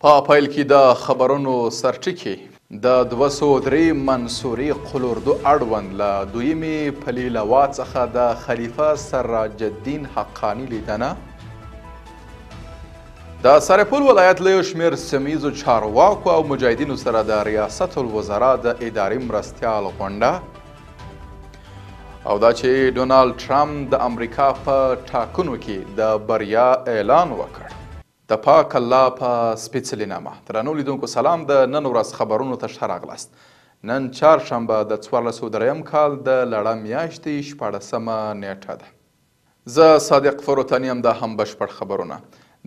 په پیل کې د خبرونو سرټکي. د 203 منصوري قول اردو اړوند له دویمې پلي لوا څخه د خلیفه سراج الدین حقاني لیدنه. د سرپل ولایت له یو شمېر سیمیزو چارواکو او مجاهدینو سره د ریاست الوزرا د اداري مرستیال غونډه. او دا چې ډونالډ ټرمپ د امریکا په ټاکنو کې د بریا اعلان وکړ. د پاک الله په سپېڅلي نامه درنو لیدونکو سلام. د نن ورځ خبرونو ته ښه راغلاست. نن چهارشنبه د 1403 کال د لړم میاشتې 16مه نیټه ده. زه صادق فروتنی یم. دا هم بشپړ خبرونه.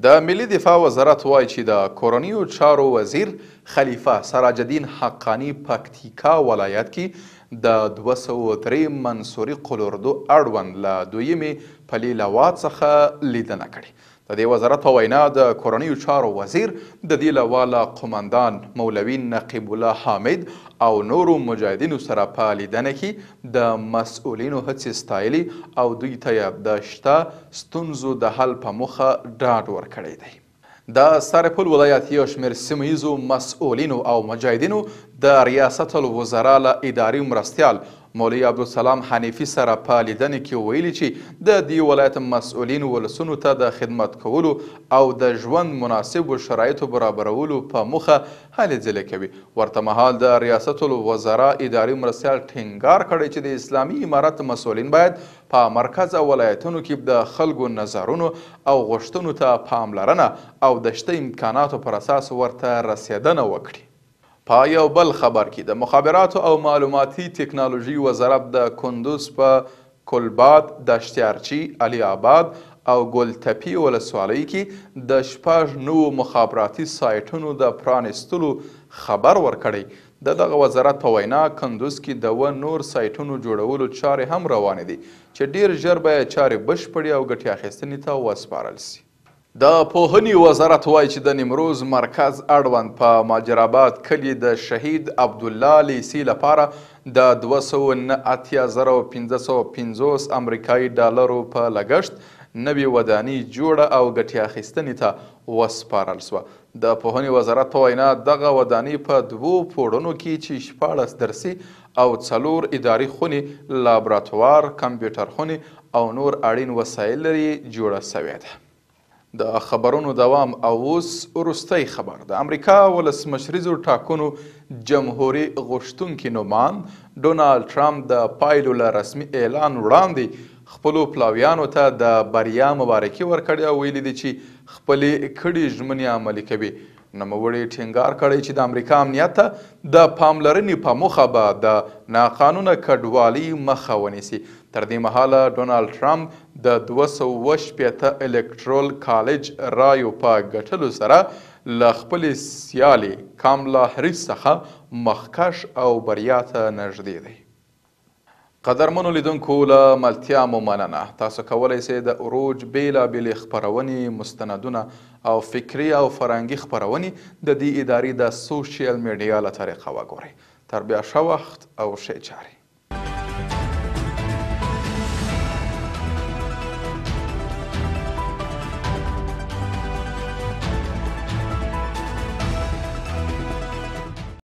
د ملي دفاع وزارت وایي چې د کورنیو چارو وزیر خلیفه سراج الدین حقاني پکتیکا ولایت کې د 203 منصوري قول اردو اړوند له دویمې پلي لوا څخه لیدنه کړې. د دې وزارت په وینا د کورنیو چارو وزیر د دې لوا له قومندان مولوي نقیب الله حامد او نورو مجاهدینو سره په لیدنه کې د مسؤلینو هڅې ستایلي او دوی ته یې د شته ستونزو د حل په موخه ډاډ ورکړی دی. د سرپل ولایت یو شمېر سیمه ییزو مسؤلینو او مجاهدینو د ریاست الوزرا له اداري مرستیال مولوي عبدالسلام حنیفي سره په لیدنه کې ویلي چې د دې ولایت مسؤلین ولسونو ته د خدمت کولو او د ژوند مناسبو شرایطو برابرولو په موخه هلې ځلې کوي. ورته مهال د ریاست الوزرا اداري مرستیال ټینګار کړی چې د اسلامي امارت مسؤلین باید په مرکز او ولایتونو کې د خلکو نظرونو او غوښتنو ته پاملرنه او د شته امکاناتو پر اساس ورته رسېدنه وکړي. په یو بل خبر کې د مخابراتو او معلوماتي ټکنالوژي وزارت د کندوز په کلباد، دشتیارچي، علي آباد او ګلتپي ولسوالۍ کې د 6 نوو مخابراتي سایټونو د پرانیستلو خبر ورکړی. د دغه وزارت په وینا کندوز کې د 7 نور سایټونو جوړولو چارې هم روانې دي چې ډیر ژر به یې چارې بشپړې او ګټې اخیستنې ته وسپارل شي. د پوهنې وزارت وایي چې د نیمروز مرکز اړوند په ماجرآباد کلي د شهید عبدالله لیسې لپاره د 289,550 امریکایي ډالرو په لګښت نوې ودانۍ جوړه او ګټې اخیستنې ته وسپارل شوه. د پوهنې وزارت په وینا دغه ودانۍ په 2 پوړونو کې چې 16 درسي او 4 اداري خونې، لابراتوار، کمپیوټر خونې او نور اړین وسایل لري جوړه شوې ده. د خبرونو دوام او اوس وروستی خبر. د امریکا ولسمشریزو ټاکنو جمهوري غوښتونکي نوماند ډونالډ ټرمپ د پایلو له رسمي اعلان وړاندې خپلو پلاویانو ته د بریا مبارکي ورکړې او ویلي دي چې خپلې کړې ژمنې عملي کوي. نوموړي ټینګار کړی چې د امریکا امنیت ته د پاملرنې په موخه به د ناقانونه کډوالۍ مخه ونیسي. تر دې مهاله ډونالډ ټرمپ د 260 الکترول کالج رایو په ګټلو سره له خپلې سیالې کاملا هریس څخه مخکښ او بریا ته نږدې دی. قدرمنو لیدونکو له ملتیا مو مننه. تاسو کولی شئ د عروج بېلابېلې خپرونې، مستندونه او فکري او فرهنګي خپرونې د دې ادارې د سوشیل میډیا له طریقه وګورئ. تر بیا ښه وخت او ښې چارې.